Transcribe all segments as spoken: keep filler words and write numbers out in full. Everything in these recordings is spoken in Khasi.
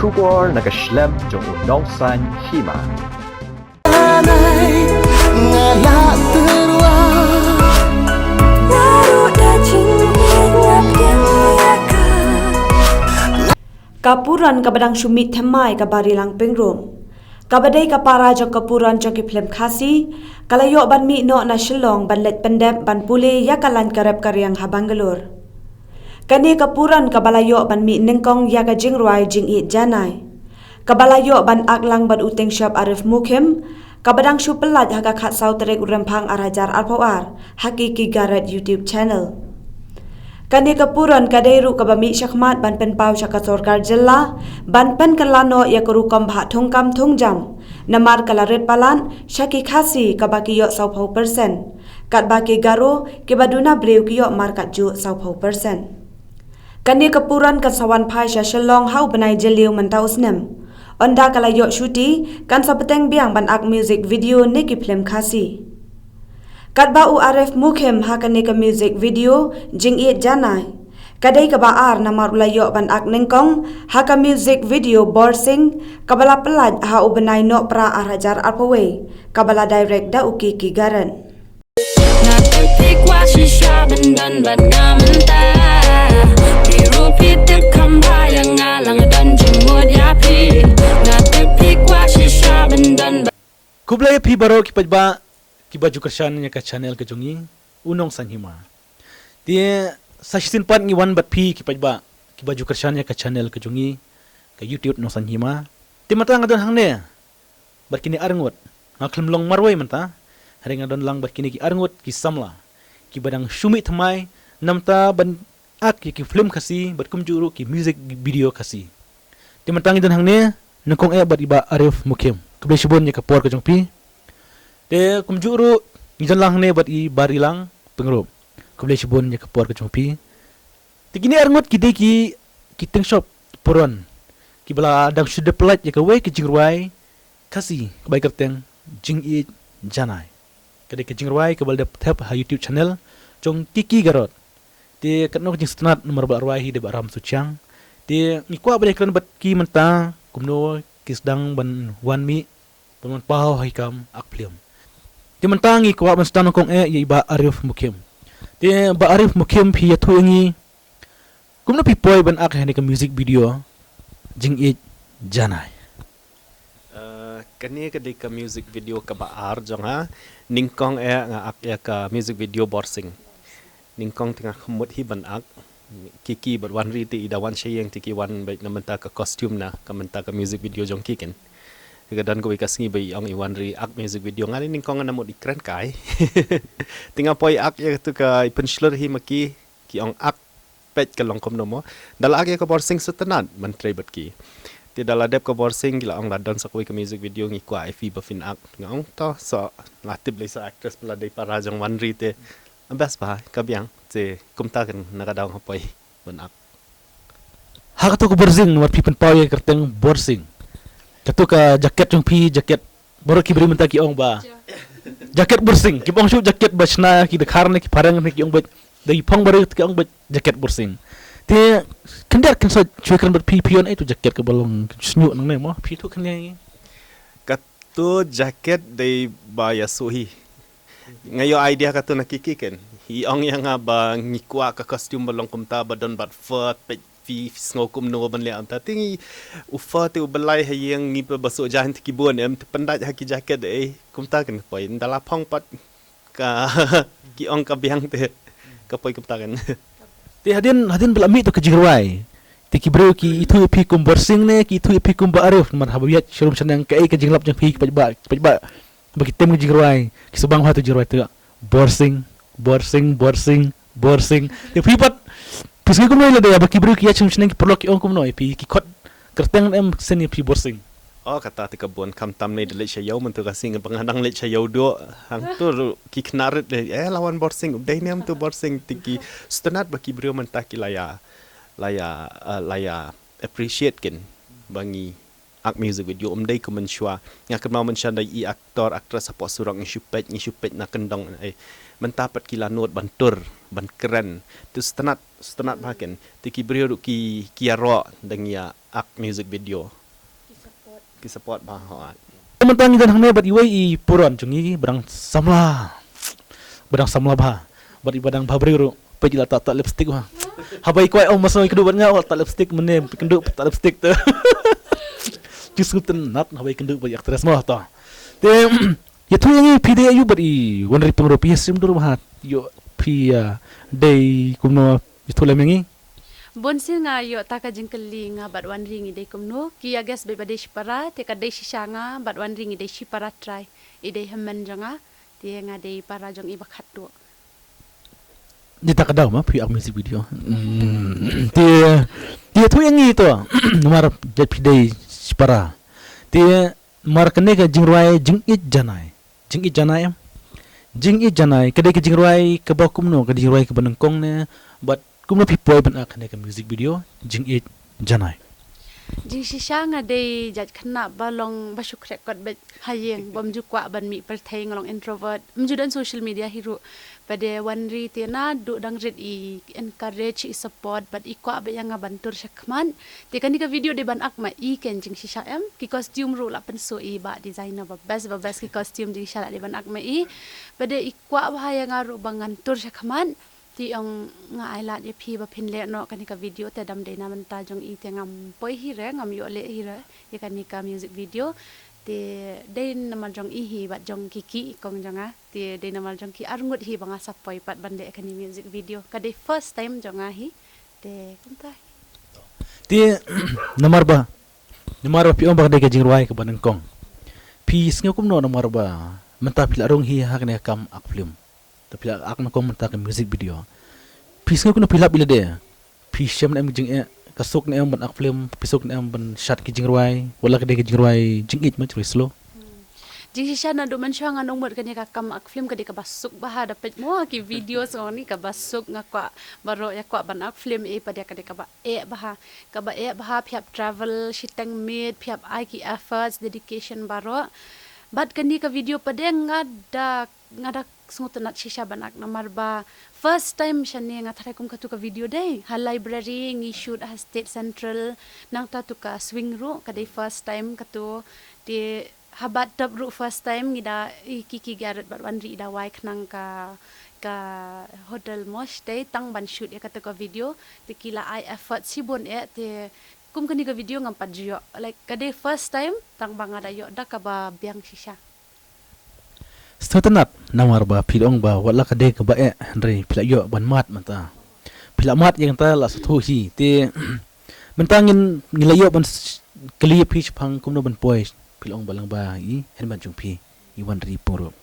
Khubor na ka shlem jong u Nongsaiñ Hima. Ka puron kaba dang shu mih thymmai ka Barilang Pyngrope. Kaba dei ka para jong ka puron jong ki phlim Khasi, ka la ïoh ban mih noh na Shillong ban leit pyndep ban pule ïa ka lain ka rep ka riang ha Bangalore. Kane ka puron kaba la ïoh ban mih nyngkong ïa ka jingrwai Jingïeit Janai, kaba la ïoh ban ak lang bad u Tyngshop Arif Mukhim, kaba dang shu pyllait ha ka khatsaw tarik u Rymphang ar hajar arphew ar ha ki ki Garrett YouTube channel. Kane ka puron ka dei ruh kaba mih shakhmat ban pynpaw sha ka sorkar jylla ban pynkylla noh ïa ka rukom bhah thungkam thungjam, namar ka la rit palat sha ki Khasi kaba ki ïoh sawphew percent, katba ki Garo kiba duna briew ki ïoh markat juh sawphew percent. Kane ka puron kan sa wan phai sha Shillong ha u bnai Jylliew mynta u snem. Ynda ka la ïoh shuti, kan sa bteng biang ban ak music video ne ki phlim Khasi. Katba u Arif Mukhim ha kane ka music video Jingïeit Janai, ka dei kaba ar namar u la ïoh ban ak nyngkong ha ka music video Borsing, kaba la pyllait ha u bnai Nohprah ar hajar arphew wei, kaba la direct da u Kiki Garrett. Nga tip phi kwah shisha ban don bad nga mynta. Phi ruh phi tip kham bha ïa nga, la nga don jingmut ïa phi. Nga tip phi kwah shisha ban don bad. Khublei ïa phi baroh ki paidbah kiba ju kyrshan ïa ka channel ka jong ngi, u Nongsaiñ Hima. Te sa shisien pat ngi wan bad phi ki paidbah kiba ju kyrshan ïa ka channel ka jong ngi, ka YouTube Nongsaiñ Hima. Te mynta nga don hangne bad kine arngut. Nga khlem long marwei mynta, hynrei nga don lang bad kine ki arngut ki samla kiba dang shu mih thymmai namar ban ak ïa ki phlim Khasi bad kumjuh ruh ki music video Khasi. Te mynta ngi don hangne nyngkong eh bad i Bah Arif Mukhim. Khublei shibun ïa ka por ka jong phi. Te kumjuh ruh ngi don lang hangne bad i Barilang Pyngrope. Khublei shibun ïa ka por ka jong phi. Te kine arngut ki dei ki, ki Tyngshop puron kiba la dang shu dep pyllait ïa kawei ka jingrwai Khasi kaba kyrteng Jingïeit Janai. Ka dei ka jingrwai kaba la dep thep ha YouTube channel jong Kiki Garrett. Te katno ka jingsngewtynnat namar ba la rwai hi da Bah Ram Suchiang. Te ngi kwah ban ïakren bad ki mynta kumno ki sdang ban wan mih ban wan paw ha ki kam ak phlim. Te mynta ngi kwah ban sdang nyngkong eh ïa i Bah Arif Mukhim. Te Bah Arif Mukhim, phi ïathuh ïa ngi kumno phi poi ban ak ïa kane ka music video Jingïeit Janai. Uh, kane ka dei ka music video kaba ar jong nga. Nyngkong eh nga ak ïa ka music video Borsing. Nyngkong te nga khmut hi ban ak. Kiki bad Wanri te i da wan sha ïing te ki wan beit na bynta ka costume, na ka bynta ka music video jong ki keiñ. Ka don kawei ka sngi ba i ong i Wanri ak music video, nga nyngkong nga mut i kren kai. Te nga poi ak ïa katu ka, i pynshlur hi ma ki, ki ong ak peit ka long kumno mo. Da la ak ïa ka Borsing sngewtynnat ban trei bad ki. Te da la dep ka Borsing ki la ong la don sa kawei ka music video, ngi kwah ïa phi ba phin ak. Nga ong to, so la tip lei sa actress ba la dei para jong Wanri te. Best bha, ka biang. Te kumta keiñ na ka daw nga poi ban ak. Ha katu ka Borsing, wat phi pynpaw ïa ka kyrteng Borsing. Katu ka jaket jong phi, jaket baroh ki briew mynta ki ong ba jaket Borsing, kim ong shuh jaket ba shna ki dkhar ne ki phareng ne, ki ong beit, da ki phong baroh ki ong beit jaket Borsing. Te khyndiat kan sa shu kren bad phi, phi ïoh ei tu jaket kaba long shñiuh nangne mo, phi tu khyndiat. Katu jaket dei ba ïa suhi. Nga ïoh idea katu na Kiki keiñ. I ong ïa nga ba ngi kwah ka costume ba long kumta, ba don bad fur, peit phi, phi sngew kumno ban leh kumta. Te ngi, u fur te u blei ha ïing, ngi pat ba shu jan te ki bun em, te pyndait ha ki jaket, eh, kumta keiñ poi. Nda la phong pat ka, ki ong ka biang te, ka poi kumta keiñ. Te hadien, hadien ba la mih tu ka jingrwai, te ki briew ki ithuh ïa phi kum Borsing ne ki ithuh ïa phi kum Bah Arif, namar haba ïaid sharum shaneng kaei ka jinglap jong phi ki paidbah, ki paidbah ba ki tem ka jingrwai, ki shu bang ha tu jingrwai tu, Borsing, Borsing, Borsing, Borsing. Te phi pat phi sngew kumno ïa lade, ba ki briew ki ïaid sharum shaneng, ki paralok ki ong kumno ïa phi, ki khot kyrteng em shen ïa phi Borsing? Oh, kata te ka bun, khamtam ne da leit sha ïew, mynta ka sngi ba nga dang leit sha ïew duh, hangtu ruh ki khynnah rit, eh, la wan Borsing, u dei ne em tu Borsing, te ki sngewtynnat ba ki briew mynta ki la ïa, la ïa, eh, la ïa appreciate keiñ ba ngi ak music video, ym dei kum mynshuwa. Nga kynmaw mynshuwa da i actor, actress hapoh surok ngi shu peit, ngi shu peit na kyndong, eh. Mynta pat ki la nud ban tur, ban kren. Te sngewtynnat, sngewtynnat bha keiñ. Te ki briew ruh ki, ki ïaroh da ngi ïa ak music video. Ki support bha, hooid. Mynta ngi don hangne bad iwei i puron jong ngi ba dang samla. Ba dang samla bha. Bad i ba dang bha briew ruh. Peit i la tah tah lipstick bha. Haba i kwah ong masa i kynduh bad nga, oh, tah lipstick mynne, kynduh tah lipstick te. Ju sngewtynnat haba i kynduh bad i actress mo to. Te ïathuh ïa ngi phi dei aïu bad i Wanri Pyngrope, phi ïa sim dur bha, ïoh phi, ah, dei kumno, ïathuh lem ïa ngi. Bun sien nga ïoh ta ka jingkylli nga bad Wanri ngi dei kumno, ki ïa guess beit ba dei shipara, te ka dei shisha nga bad Wanri ngi dei shipara trai, i dei hynmen jong nga, te nga dei para jong i ba khatduh. Dei ta ka daw ma phi ak music video. Hmm. Te, te ïathuh ïa ngi to. Namar jait phi dei shipara. Te namar kane ka jingrwai Jingïeit Janai. Jingïeit Janai em. Jingïeit Janai ka dei ka jingrwai kaba kumno, ka jingrwai kaba nyngkong ne, bad kumno phi poi ban ak kane ka music video Jingïeit Janai. Jingshisha nga dei jait khynnah ba long ba shu khreh kot beit ha ïing, bym ju kwah ban mih pyrthei, nga long introvert, ym ju don social media hi ruh. Bad Wanri te naduh dang rit i encourage, i support, bad i kwah beit ïa nga ban tur shakhmat. Te kane ka video dei ban ak ma i, ken jingshisha em, ki costume ruh la pynsuh i, ba designer ba best, ba best ki costume, jingshisha la dei ban ak ma i. Bad i kwah bha ïa nga ruh ba ngan tur shakhmat. Te ong nga ai lad ïa phi ba phin leh noh kane ka video, te dam dei na bynta jong i te ngam poi hi re, ngam ïoh leh hi re ïa kane ka music video. Te dei namar jong i hi bad jong ki ki i kong jong nga. Te dei namar jong ki arngut hi ba nga sa poi pat ban leh kane music video. Ka dei first time jong nga hi. Te kumta hi. Te namar ba, namar ba phi ong ba ka dei ka jingrwai kaba nyngkong, phi sngew kumno namar ba mynta phi la rung hi ha kane ka kam ak film? Te phi la ak nyngkong mynta ka music video. Phi sngew kumno, phi lap ïa lade? Phi shem ne em jingeh, ka suk ne em ban ak film, phi suk ne em ban shad ki jingrwai, wat la ka dei ka jingrwai jingïeit ma, jingrwai slow? Hmm. Jingshisha naduh mynshuwa ngan ong mut kane ka kam ak film ka dei kaba suk bha, da peit mo ki video song ni kaba suk, nga kwah baroh ïa kwah ban ak film, eh, pat ïa ka dei kaba eh bha. Kaba eh bha, phi hap travel shiteng miet, phi hap ai ki efforts, dedication baroh. Bad kane ka video pat nga da, nga da sngewtynnat shisha ban ak namar ba first time shane nga tharai kum katu ka video dei ha library, ngi shoot ha State Central, nangta tu ka swing ruh ka dei first time katu. Te ha bathtub ruh first time, ngi da, i ki ki Gareth bad Wanri i da wai khnang ka, ka hotel mosh te tang ban shoot ïa katu ka video. Te ki la ai effort shibun eh, te kum kane ka video ngam pat ju ïoh, like, ka dei first time, tang ba nga da ïoh da kaba biang shisha. Sngewtynnat namar ba phi ong ba wat la ka dei kaba eh, hynrei phi la ïoh ban mad mynta. Phi la mad ïa kata, la sngewthuh hi. Te mynta ngin, ngin la ïoh ban s-, kylli ïa phi shaphang kumno ban poi, phi la ong ba lang ba i hynmen jong phi i Wanri Pyngrope.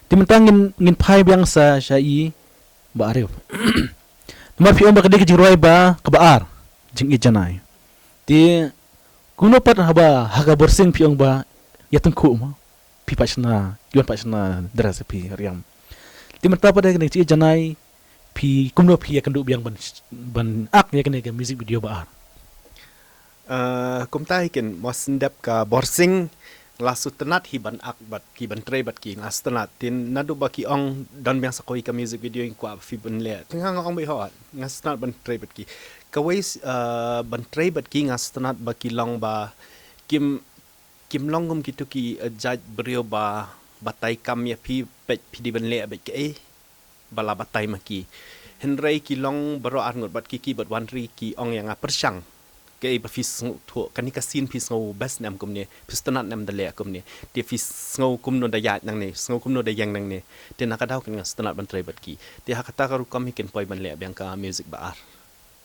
Te mynta ngin, ngin phai biang sa sha i Bah Arif. Namar phi ong ba ka dei ka jingrwai ba kaba ar, Jingïeit Janai. Te kumno pat haba ha ka Borsing phi ong ba ïa tyngkhuh ma, phi pat shna, ïoh pat shna dress phi riam. Te mynta pat ha kane ka Jingïeit Janai, phi kumno phi ïakynduh biang ban, ban ak ïa kane ka music video ba ar? Eh, kumta hi ken, mo shen dep ka Borsing, nga la sngewtynnat hi ban ak bad ki, ban trei bad ki, nga la sngewtynnat. Te naduh ba ki ong don biang sa kawei ka music video, nga kwah ba phi ban leh. Te nga, nga ong beit hooid, nga sngewtynnat ban trei bad ki. Kawei, eh, ban trei bad ki nga sngewtynnat ba ki long ba kim, kim long kum kitu ki, eh, jait briew ba batai kam ïa phi, peit phi dei ban leh beit kaei ba la batai ma ki. Hynrei ki long baroh arngut bad ki, ki bad Wanri ki ong ïa nga pyrshang kaei ba phi sngewthuh, kane ka scene phi sngew best ne em kumne, phi sngewtynnat ne em da leh kumne. Te phi sngew kumno da ïaid nangne, sngew kumno da ïeng nangne. Te na ka daw ken nga sngewtynnat ban trei bad ki. Te ha kata ka rukom hi ken poi ban leh biang ka music ba ar.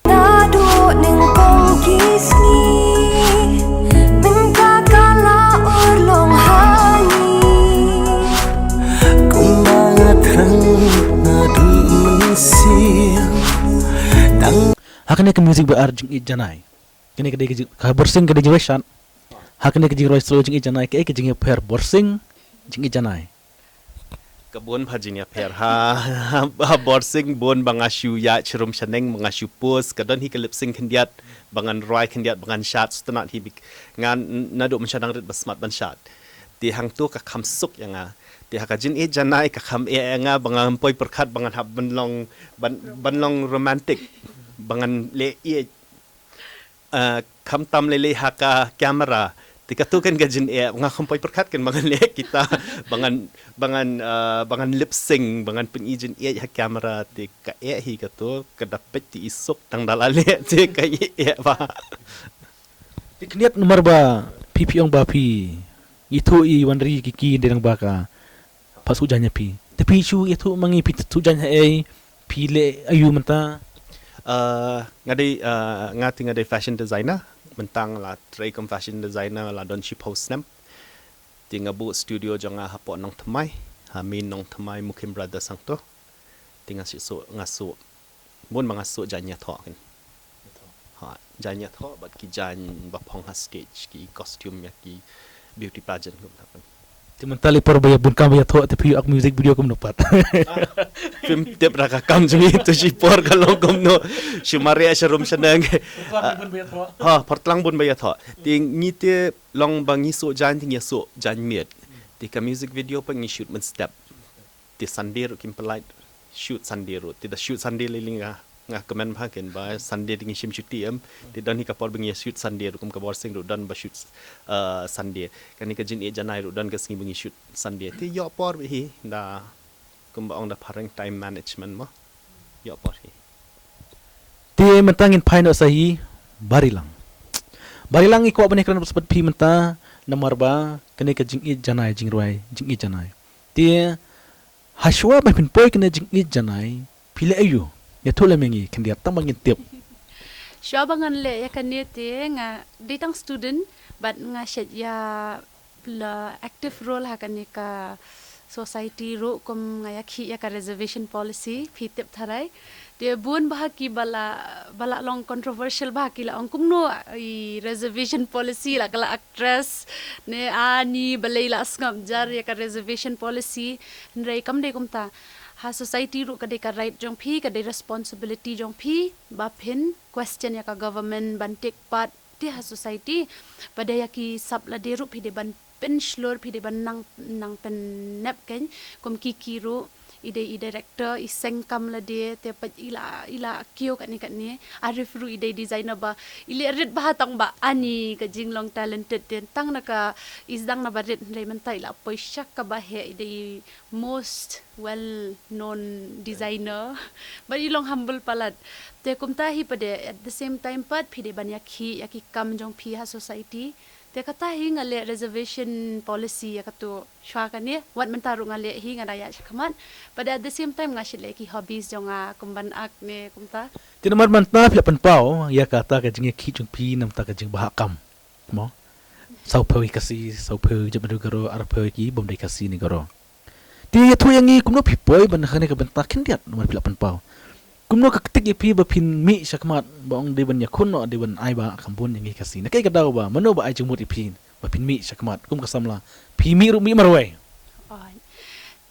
Naduh nyngkong ki sngi, mynta ka la urlong ha ngi. Kumba nga thrang naduh mynsiem. Tang ha kane ka music ba ar Jingïeit Janai. Kane ka dei ka jing-, ka Borsing ka dei jingrwai shad. Ha kane ka jingrwai slow Jingïeit Janai, kaei ka jingïapher Borsing, Jingïeit Janai? Ka bun bha jingïapher. Ha, ha Borsing bun ba nga shu ïaid sharum shaneng, ba nga shu pose, ka don hi ka lip sync khyndiat, ba ngan rwai khyndiat, ba ngan shad, sngewtynnat hi bad nga, n-, naduh mynshuwa dang rit ba smat ban shad. Te hangto ka kham suk ïa nga. Te ha ka Jingïeit Janai ka kham eh ïa nga, ba ngan poi pyrkhat ba ngan hap ban long, ban, ban long romantic, ba ngan leh ïeit. Eh, khamtam lei lei ha ka camera. Te katu kan ka jingeh, nga kham poi pyrkhat kan ba ngan leh kita, ba ngan, ba ngan, ah, ba ngan lip sync, ba ngan pyni jingeh ha camera, te ka eh hi katu, ka da peit te i suk tang da la leh, te ka eh bha. Te khyndiat namar ba phi phi ong ba phi ithuh i wan ri ki ki dei nang ba ka pha suh jaiñ ïa phi. Te phi shu ïathuh ma ngi phi suh jaiñ haei, phi leh aiu mynta? Ah, nga dei, ah, nga te nga dei fashion designer, mynta nga la trei kum fashion designer la don shiphew snem. Te nga buh studio jong nga hapoh Nongthymmai, ha main Nongthymmai Mukim Brothers hangto. Te nga shu suh, nga suh. Bun ba nga suh jaiñ ïathoh kan. Ha, jaiñ ïathoh bad ki jaiñ ba phong ha stage, ki costume ïa ki beauty pageant kumta kan. Te mynta lei por ba ïa bun kam ba ïathoh te phi ïoh ak music video kumno pat? Phim tip ra ka kam jong ngi te shi por ka long kumno. Shi mareh sha rum sha neng. Por tang bun ba ïathoh. Ha, por tang bun ba ïathoh. Te ngi te long ba ngi suh jaiñ te ngi suh jaiñ miet. Te ka music video pat ngi shoot mynstep. Te Sunday ruh kim pynlait shoot Sunday ruh. Te da shoot Sunday lei lei nga, nga kmen bha kan ba Sunday te ngi shim shuti em. Te don hi ka por ba ngi shoot Sunday ruh kum ka Borsing ruh don ba shoot, uh, Sunday. Kane ka Jingïeit Janai ruh don ka sngi ba ngi shoot Sunday. Te ïoh por bha hi da kumba ong da phareng time management mo. Ïoh por hi. Te mynta ngin phai noh sa hi Barilang. Barilang ngi kwah ban ïakren bad phi mynta namar ba kane ka Jingïeit Janai, jingrwai Jingïeit Janai. Te hashwa ba phin poi kane Jingïeit Janai, phi leh aiu? Ïathuh lem ïa ngi khyndiat tang ba ngin tip. Shwa ba ngan leh ïa kane te nga dei tang student bad nga shet ïa la active role ha kane ka society ruh kum nga ïakhih ïa ka reservation policy, phi tip tharai. Te bun bha ki ba la, ba la long controversial bha ki la ong kumno i reservation policy la ka la actress ne ani balei la sngap jar ïa ka reservation policy. Hynrei kam dei kumta. Ha society ruh ka dei ka right jong phi, ka dei responsibility jong phi ba phin question ïa ka government ban take part te ha society. Bad ïa ki sap lade ruh phi dei ban pynshlur, phi dei ban nang, nang pynnep kein. Kum ki ki ruh i dei i director, i seng kam lade, te pat i la, i la kiew katne katne. Arif ruh i dei designer ba i leh rit bha tang ba ani ka jinglong talented te tang na ka i sdang na ba rit hynrei mynta i la poi sha kaba heh, i dei most well known designer. Bad i long humble palat. Te kumta hi pat de at the same time pat phi dei ban ïakhih ïa ki kam jong phi ha society. Te kata hi nga leh reservation policy ïa katu shwa kane, wat mynta ruh nga leh hi, nga da ïaid shakhmat. Bad at the same time nga shet leh ki hobbies jong nga kum ban act ne kumta. Te namar mynta phi la pynpaw ïa kata ka jingïakhih jong phi namar ka jingbahah kam. Mo? Sawphew ki Khasi, sawphew jaitbynriew Garo, arphew ki bym dei Khasi ne Garo. Te ïathuh ïa ngi kumno phi poi ban ha kane ka bynta khyndiat namar phi la pynpaw. Kumno ka ktik ïa phi ba phin mih shakhmat ba ong dei ban ïakhun noh, dei ban ai ba kham bun ïa ngi Khasi. Na kaei ka daw ba mano ba ai jingmut ïa phi ba phin mih shakhmat kum ka samla? Phi mih ruh mih marwei. Oi.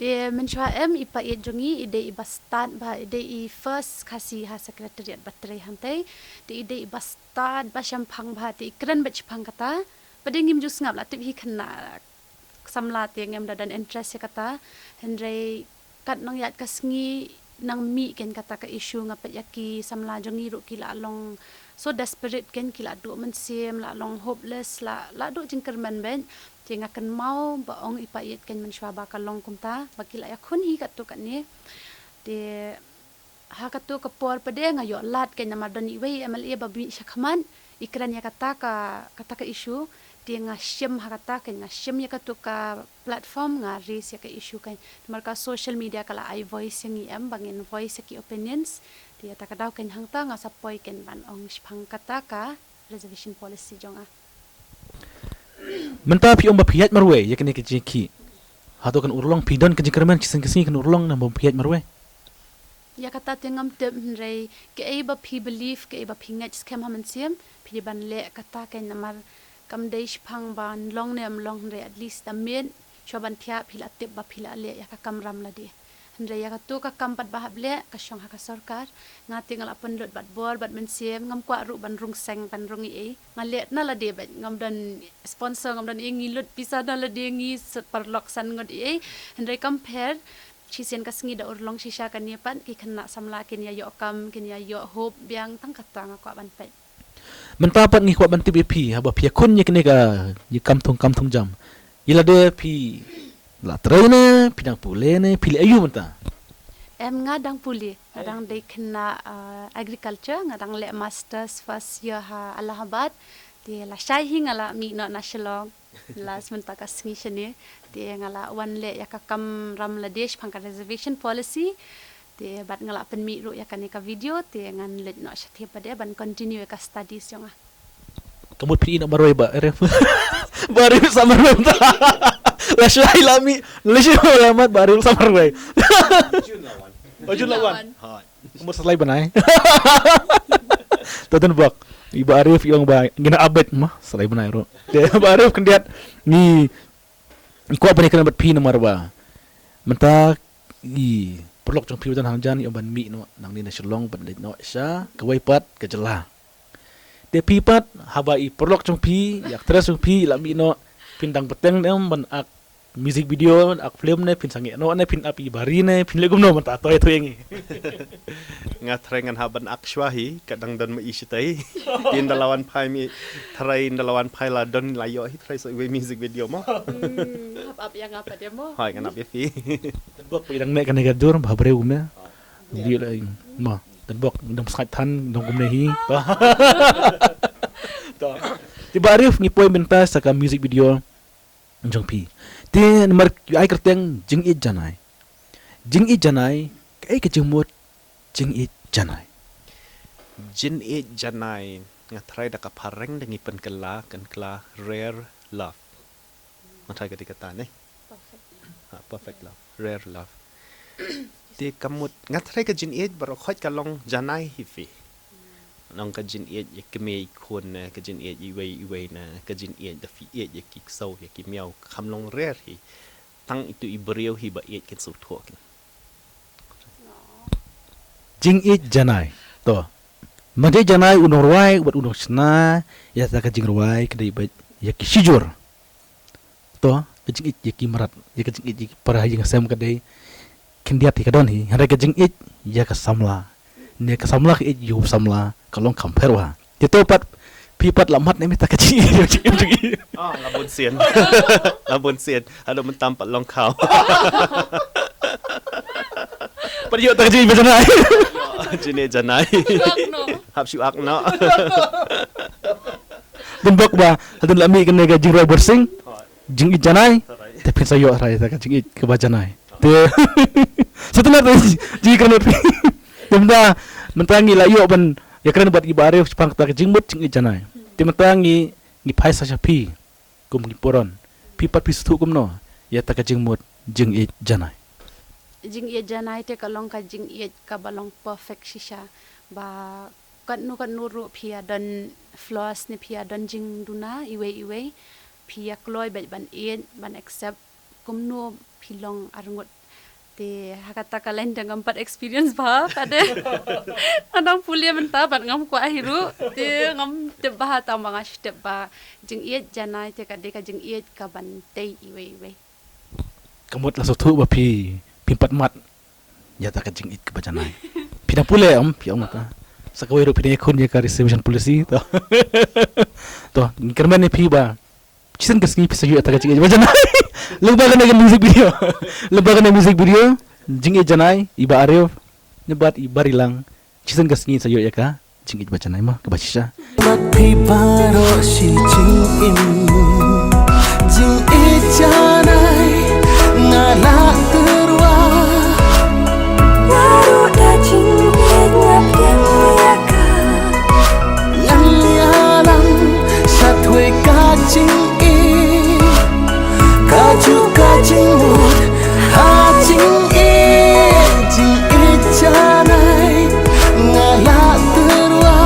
Te mynshuwa em i paid jong ngi i dei i ba stad bha, i dei i first Khasi ha secretariat ba trei hangtei. Te i dei i ba stad ba shemphang bha, te i kren bad shemphang kata. Ba dei ngim ju sngap la tip hi khynnah samla te ngim da don interest ïa kata. Hynrei kat nang ïaid ka sngi nang mih kein kata ka issue, nga peit ïa ki samla jong ngi ruh ki la long so desperate kein, ki la duh mynsiem, la long hopeless, la, la duh jingkyrmen beit. Te nga kynmaw ba ong i paid kein mynshuwa ba ka long kumta ba ki la ïakhun hi katto katne. Te ha katu ka por pat de nga ïoh lad kein namar don iwei i M L A ba mih shakhmat, i kren ïa kata ka, kata ka issue. Te nga shim ha kata kein, nga shim ïa katu ka platform, nga raise ïa ka issue kein. Namar ka social media ka la ai voice ïa ngi em ba ngin voice ïa ki opinions. Te ïa kata ka daw kein hangta nga sa poi kein ban ong shemphang kata ka reservation policy jong nga. Mynta phi ong ba phi ïaid marwei ïa kane ka jingïakhih. Hato kan urlong, phi don ka jingkyrmen shisien ka sngi kan urlong namar ba phi ïaid marwei? Ïa kata te ngam tip, hynrei kaei ba phi believe, kaei ba phi ngeit skhem ha mynsiem, phi dei ban leh kata kein namar kam dei shemphang ban long ne em long, hynrei at least da miet shuwa ban thiah phi la tip ba phi la leh ïa ka kamram lade. Hynrei ïa katu ka kam pat ba hap leh ka shong ha ka sorkar. Nga te nga la pynlut bad bor bad mynsiem, ngam kwah ruh ban rung seng ban rung ei ei. Nga leh na lade bad ngam don sponsor, ngam don ei, ngi lut pisa na lade, ngi sat paralok san ngut ei ei. Hynrei kam pher, shisien ka sngi da urlong shisha kane pat, ki khynnah samla kin ïa ïoh kam, kin ïa ïoh hope biang, tang kata nga kwah ban peit. Mynta pat ngi kwah ban tip ïa phi, haba phi ïakhun ïa kane ka, ïa kam thung, kam thung jam, ïa lade phi la trei ne, phi dang pule ne, phi leh aïu mynta? Em, nga dang pule, nga dang dei khynnah, uh, agriculture, nga dang leh masters first year ha Allahabad. Te lashai hi nga la mih noh na Shillong. Last mynta ka sngi shane. Te nga la wan leh ïa ka kam ram lade shaphang ka reservation policy. Te bad nga la pynmih ruh ïa kane ka video, te ngan leit noh shatei pat de ban continue ïa ka studies jong nga. Ka mut phi ïeh noh marwei Bah Arif. Bah Arif sa marwei mynta. Lashai la mih, lashai la mat Bah Arif sa marwei. June la wan. Oh, June la wan. Hooid. Ka mut sa lai bnai. To don bok. I Bah Arif i ong ba ngin ap beit ma, sa lai bnai ruh. Te Bah Arif khyndiat ngi, ngi kwah ban ïakren bad phi namar ba mynta i paralok jong phi ba don hajan i ong ban mih noh nangne na Shillong ban leit noh sha kawei pat ka jylla. Te phi pat, haba i paralok jong phi, i actress jong phi i la mih noh, phin dang bteng ne em ban ak music video, ban ak film ne, phin sangeh noh ne, phin ap i bari ne, phin leh kumno mynta, to ïathuh ïa ngi. Nga trai ngan hap ban ak shuwa hi, ka dang don ma i shatei. Te ynda la wan phai mi, trai ynda la wan phai la don la ïoh hi, trai sa iwei music video mo. Hmm, hap ap ïa nga pat de mo. Hooid, ngan ap ïa phi. Te bok phi dang mih kane ka dur, ba briew kumne. Video la, mo. Te bok dang sngaid than, dang kumne hi. To. Te Bah Arif, ngi poi mynta sha ka music video jong phi. Te namar ai kyrteng Jingïeit Janai. Jingïeit Janai, kaei ka jingmut jingïeit janai? Jingïeit janai, nga trai da ka phareng da ngi pynkylla, kylla rare love. Nga trai ka dei kata ne? Perfect. Ha, perfect love, rare love. Te ka mut, nga trai ka jingïeit baroh khoit ka long janai hi phi. Long ka jingïeit ïa kmie ïa khun ne, ka jingïeit iwei iwei ne, ka jingïeit da phi ïeit ïa ki ksew ïa ki miaw, kam long rare hi. Tang itu i briew hi ba ïeit kin sngewthuh kin. Jingïeit janai. To. Mynta janai u nongrwai bad u nongshna ïa ta ka jingrwai ka dei beit ïa ki shijur. To, ka jingïeit ïa ki mrad, ïa ka jingïeit ïa ki para ïing sem ka dei khyndiat hi ka don hi, hynrei ka jingïeit ïa ka samla. Ne ka samla ka ïeit ïa u samla ka long kham pher wa. Te to pat, phi pat la mat ne mynta ka jingïeit, jingïeit, jingïeit. Ah, la bun sien. La bun sien. Haduh mynta pat long khaw. Pat ïoh ta ka jingïeit ba janai. Jingïeit janai. Hap shu ak noh. Dang bok ba, hadien la mih kane ka jingrwai Bursing. Jingïeit janai. Te phin sa ïoh rai ta ka jingïeit kaba janai. Te. Sa te na te jingïeit kane phi. Te mynta, mynta ngi la ïoh ban ïakren bad i Bah Arif shaphang ta ka jingmut jingïeit janai. Te mynta ngi, ngi phai sa sha phi. Kum ngi puron. Phi pat phi sngewthuh kumno ïa ta ka jingmut jingïeit janai? Jingïeit janai te ka long ka jingïeit kaba long perfect shisha. Ba katno katno ruh phi ïa don flaws ne phi ïa don jingduna iwei iwei. Phi ïa kloi beit ban ïeit, ban accept kumno phi long arngut. Te ha kata ka line te ngam pat experience bha, ka dei. Nga dang pule mynta bad ngam kwah hi ruh. Te ngam tip bha, tang ba nga shu tip ba jingïeit janai te ka dei ka jingïeit kaban tei iwei iwei. Ka mut la sngewthuh ba phi, phim pat mat ïa ta ka jingïeit kaba janai. Phi dang pule em, phi ong ta. Sa kawei ruh phi dang ïakhun ïa ka reservation policy, to. To, ngi kyrmen ïa phi ba shisien ka sngi phi sa ïoh ïa ta ka jingïeit ba janai. Lyngba kane ka music video. Lyngba kane music video, jingïeit janai, i Bah Arif, ne bad i Barilang. Shisien ka sngi sa ïoh ïa ka jingïeit ba janai ma, kaba shisha. Mat phi baroh shi jingim. Jingïeit janai nga la tyrwa. Nga ruh da jingïeit nga pdiang ïa ka. Ngan ïalam shatwei ka jingïeit. Kajuh ka jingmut ha jingïeit, jingïeit janai nga la tyrwa.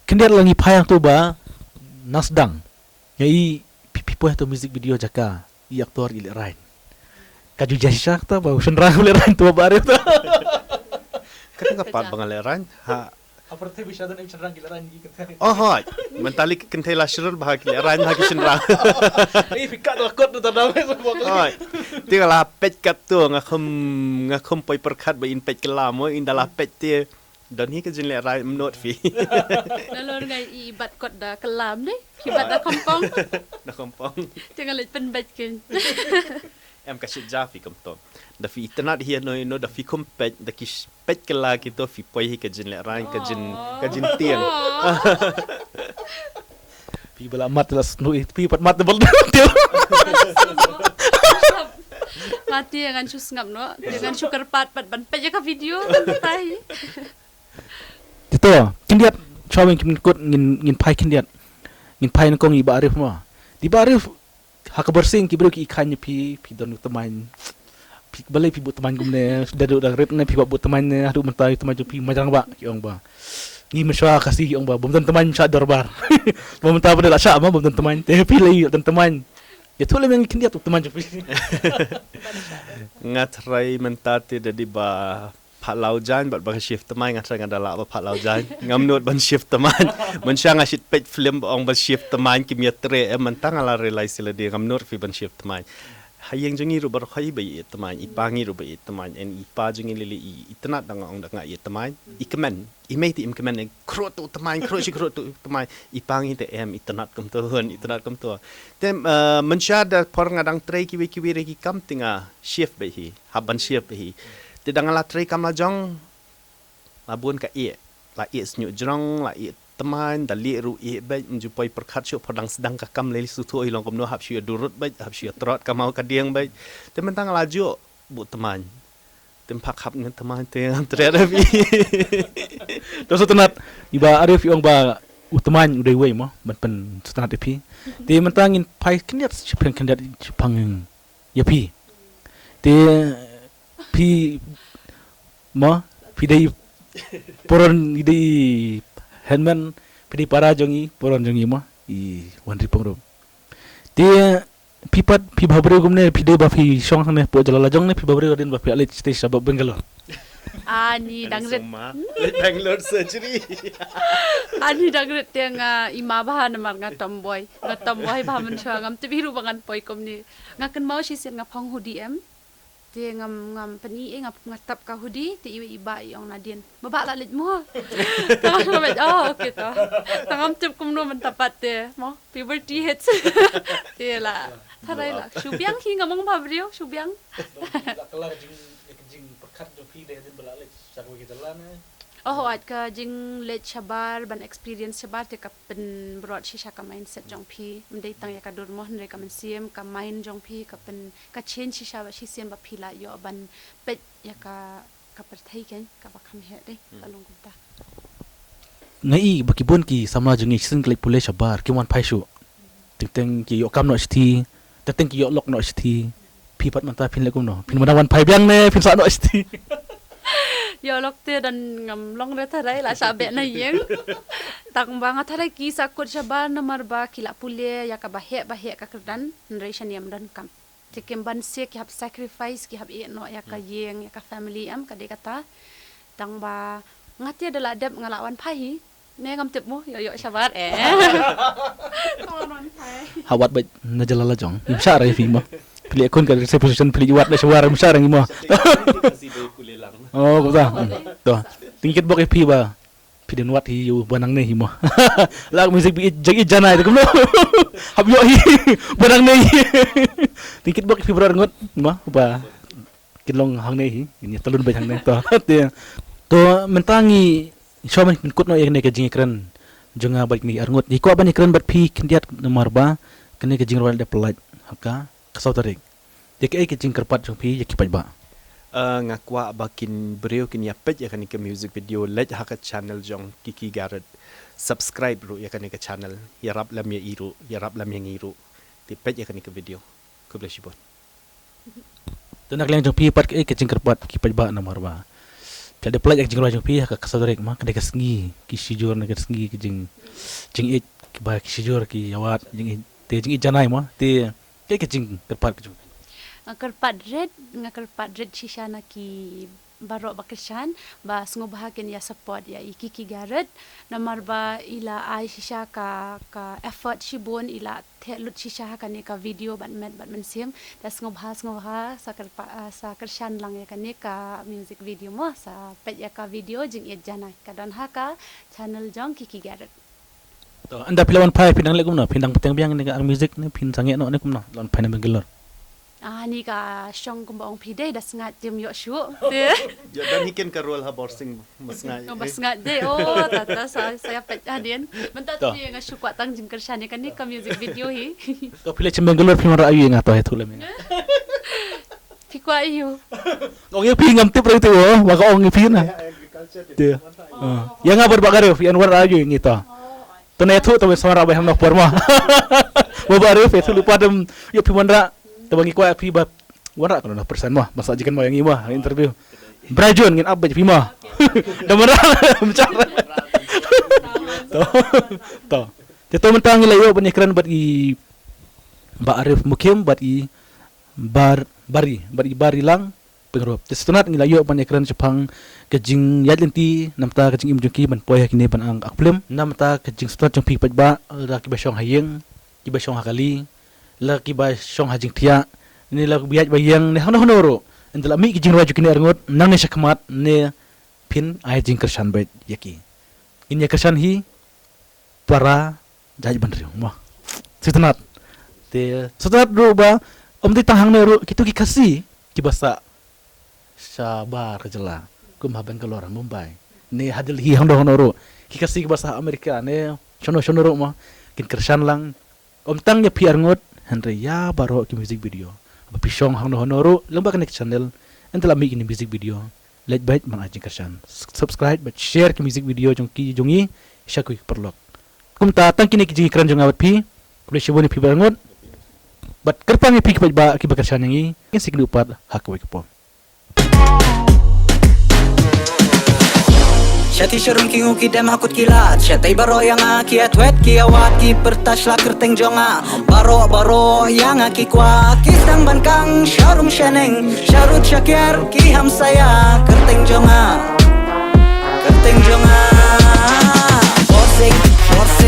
Khyndiat la ngi phai hangto ba na sdang. Nga i phi, phi poi hangto music video jaka i actor i lehraiñ. Ka ju jia shisha kata ba u shynrang u lehraiñ to ba are to. Kata ka pat ba nga lehraiñ ha. Apa rete bi sha don em shynrang ki lehraiñ ki kynthei. Oh hooid. Mynta lei ki kynthei la shlur bha ki lehraiñ bha ki shynrang. Ei phi kat la kot tu tadam. Hooid. Te nga la peit kat tu nga khum, nga khum poi pyrkhat ba in peit kylla mo, in da la peit te. Don hi ka jinglehrain, ym nud phi. Nalor nga i bat kot da kylla ne. Phi bat da kongpong. Da kongpong. Te nga leit pynbeit kein. Em, ka shit ja phi kumto. Da phi itynnad hi ïano ïano, da phi khum peit, da ki sh-, peit kylla kito, phi poi hi ka jinglehrain, ka jin, ka jingtieng. Phi ba la mat la snu, phi pat mat bal. Mati ngan shu sngap noh. Ngan shu kyrpad pat ban peit ïa ka video kan tai. Te to, khyndiat, shuwa ban pynkut ngin, ngin phai khyndiat. Ngin phai nyngkong ïa i Bah Arif mo. Te i Bah Arif, ha ka barsing ki briew ki khein ïa phi, phi don u tymmen. Phi balei phi buh tymmen kumne, da dang rit ne phi buh tymmen ne, haduh mynta u tymmen jong phi majrang ba, ki ong ba. Ngi mynshuwa Khasi ki ong ba, bym don tymmen shah dorbar. Bym mynta ba la shah ma, bym don tymmen, te phi lei don tymmen. Ïathuh lem ïa ngi khyndiat u tymmen jong phi. Nga tharai mynta te da dei ba pha law jaiñ bad ba ka shift tymmen, nga tharai nga da lah ba pha law jaiñ. Ngam nud ban shift tymmen. Mynshuwa nga shait peit film ba ong ban shift tymmen kim ïatrei, em, mynta nga la realize ïa lade, ngam nud phi ban shift tymmen. Ha ïing jong ngi ruh baroh khoit ba ïeit tymmen, i pa ngi ruh ba ïeit tymmen, and i pa jong ngi lei lei i, itynnad da nga ong da nga ïeit tymmen. I kmen, i mei te im kmen, eh, khruh tu tymmen, khruh shi khruh tu tymmen. I pa ngi te em, itynnad kumto, itynnad kumto. Te, eh, mynshuwa da por nga dang trei kiwei kiwei re ki kam te nga shift beit hi. Hap ban shift hi. Te da nga la trei kam la jong, la bun ka ïeh. La ïeh shñiuh jrong, la ïeh tymmen, da lieh ruh ïeh beit, ym ju poi pyrkhat shuh, por dang sdang ka kam lei lei shu thuh hi long kumno, hap shu ïa durut beit, hap shu ïa trot kamai ka dieng beit. Te mynta nga la juh buh tymmen. Te ym pat khap ngan tymmen te ngam trei da phi. To sngewtynnat, i Bah Arif i ong ba u tymmen u dei uwei mo, ban pynsngewtynnat ïa phi. Te mynta ngin phai khyndiat, shaphang khyndiat shaphang ïa phi. Te phi mo, phi dei paron, i dei hynmen, phi dei para jong i, paron jong i mo, i Wanripong ruh. Te phi pat, phi bhabriew kumne, phi dei ba phi shong hangne hapoh jylla la jong ne phi bhabriew hadien ba phi leit stage shapoh Bangalore? Ani dang rit. Leit Bangalore surgery. Ani dang rit te nga i ma bha namar nga tomboy. Nga tomboy bha mynshuwa, ngam tip hi ruh ba ngan poi kumne. Nga kynmaw shisien nga phong hoodie em. Te ngam, ngam pyni, eh, nga, nga tap ka hoodie, te iwei i bah i ong nadien. Ba bah la leit mo. Te nga, oh, okay to. Te ngam tip kumno mynta pat te mo. Puberty hits. Te la. Tharai la. Shu biang hi, ngam ong bhabriew, shu biang. La kylla ka jing, ka jingpyrkhat jong phi dei hadien ba la leit sha kawei ka jylla ne? Oh, wat ka jingleit shabar, ban experience shabar, te ka pynbor shisha ka mindset jong phi. Ym dei tang ïa ka dur mo, hynrei ka mynsiem, ka mind jong phi, ka pyn, ka change shisha ba shisien ba phi la ïoh ban peit ïa ka, ka pyrthei kein, kaba kham heh dei, ka long kumta. Nga i ba ki bun ki samla jong ngi shisien ki leit pule shabar, kim wan phai shuh. Teng teng ki ïoh kam noh shithi, teng teng ki ïoh lok noh shithi. Phi pat mynta phin leh kumno? Phin mynta wan phai biang ne phin sah noh shithi? Ïoh lok te don ngam long re tharai, la sah beh na ïing. Tang ba nga tharai ki sah kut shabar namar ba ki la pule ïa kaba heh ba heh ka kyrdan, hynrei shane ym don kam. Te kim banse ki hap sacrifice, ki hap ïeh noh ïa ka ïing, ïa ka family em, ka dei kata. Tang ba nga te da la dep nga la wan phai hi. Ne ngam tip mo, ïoh ïoh shabar eh. Ka wan wan phai. Ha wad bad na jylla la jong. Ym shah re phi mo. Phi leh khun ka reception, phi leh wad na shabar, ym shah re mo. Oh, kumta. To. Te ngi kitbok ïa phi ba phi dei wad hi ïa u ba nangne hi mo. Lak music ba ïeit jong ïeit janai te kumno. Hap ïoh hi ba nangne hi. Te ngi kitbok ïa phi ba arngut mo ba kin long hangne hi, ngin ïa talun beit hangne. To, te, to mynta ngi shuwa ban pynkut noh ïa kane ka jingïakren jong nga bad kine ki arngut. Ngi kwah ban ïakren bad phi khyndiat namar ba kane ka jingrwai la dep pyllait ha ka, ka saw tarik. Te kaei ka jingkyrpad jong phi ïa ki paidbah? Ah, nga kwah ba kin briew kin ïa peit ïa kane ka music video leit ha ka channel jong Kiki Garrett. Subscribe ruh ïa kane ka channel. Ïarap lem ïa i ruh, ïarap lem ïa ngi ruh. Te peit ïa kane ka video. Khublei shibun. Te na ka liang jong phi pat kaei ka jingkyrpad ki paidbah namar ba phi la dep pyllait ïa ka jingrwai jong phi ha ka, ka saw tarik mo, ka dei ka sngi ki shijur ne ka sngi ki jing, jingïeit, ba ki shijur ki ïa wad jingïeit, te jingïeit janai mo, te kaei ka jingkyrpad ka jong phi? Nga kyrpad rit, nga kyrpad rit shisha na ki baroh ba kyrshan ba sngewbha kin ïa support ïa i Kiki Garrett, namar ba i la ai shisha ka, ka effort shibun, i la theh lut shisha ha kane ka video bad met bad mynsiem. Te sngewbha, sngewbha sa kyrpa-, ah, sa kyrshan lang ïa kane ka music video mo, sa peit ïa ka video Jingïeit Janai, ka don ha ka channel jong Kiki Garrett. To, ynda phi la wan phai phi dang leh kumno, phi dang bteng biang ne ka music ne phi sangeh noh ne kumno, la wan phai na Bangalore? Ah, ni ka shong kumba ong phi dei, da sngat jim ïoh shuh. Te. Ïa, dan hi ken ka role ha Borsing, ba sngat. Oh, ba sngat dei. Oh, ta, ta, sa, sa ïa peit hadien. Mynta te nga shu kwah tang jingkyrshan ïa kane ka music video hi. To, phi leit sha Bangalore phi wanrah aiu ïa nga, to, ïathuh lem ïa nga. Phi kwah aiu? Ong ïa phi ngam tip ruh te, oh, ba ka ong ïa phi na. Te. Ah. Ïa nga bad Bah Arif, phi wanrah aiu ïa ngi, to. To, ne ïathuh, to, sa wanrah beit ha kano ka por mo. Bah Arif, ïathuh lypa, te ïoh phi wanrah. Te ba ngi kwah phi ba wanrah kano kano ka percent mo, ba sah jingkynmaw ïa ngi mo ha interview. Brai Jun, ngin ap beit phi mo. Da wanrah. To. To. Te to mynta ngi la ïoh ban ïakren bad i Bah Arif Mukim bad i Bar-, Bari, bad i Bari Lang Pyngrope. Te sngewtynnat ngi la ïoh ban ïakren shaphang ka jingïaid lynti, namar ka jingim jong ki ban poi ha kine ban ang ak film, namar ka jingsngewtynnat jong phi paidbah, la kiba shong ha ïing, kiba shong ha kali, la kiba shong ha jingthiah, ne la kiba ïaid ba ïeng, ne hangno hangno ruh. Ynda la mih ki jingrwai jong kine arngut, nangne shakhmat, ne phin ai jingkyrshan beit ïa ki. Ngin ïa kyrshan hi para jaitbynriew mo. Sngewtynnat. Te sngewtynnat ruh ba ym dei tang hangne ruh, kito ki Khasi kiba sah shabar ka jylla, kum ha Bangalore, Mumbai, ne ha Delhi, hangno hangno ruh. Ki Khasi kiba sah ha America ne shano shano ruh mo, kin kyrshan lang. Ym tang ïa phi arngut, hynrei ïa baroh ki music video. Ba phi shong hangno hangno ruh lyngba kane ka channel, ynda la mih kine music video, leit beit ban ai jingkyrshan. S-, subscribe bad share ki music video jong ki, jong ngi sha kiwei ki paralok. Kumta tang kine ki jingkren jong nga bad phi. Khublei shibun ïa phi baroh arngut. Bad kyrpang ïa phi ki paidbah kiba kyrshan ïa ngi. Ngin sa ïakynduh pat ha kawei ka por. Sha ki sharum ki ngu ki dem ha kut ki lad, shatei baroh ïa nga ki ïathuh ki ïawad, ki pyrta sha la kyrteng jong nga. Baroh baroh ïa nga ki kwah, ki sdang ban kang sharum shaneng, sharud shaker ki hamsaïa, kyrteng jong nga.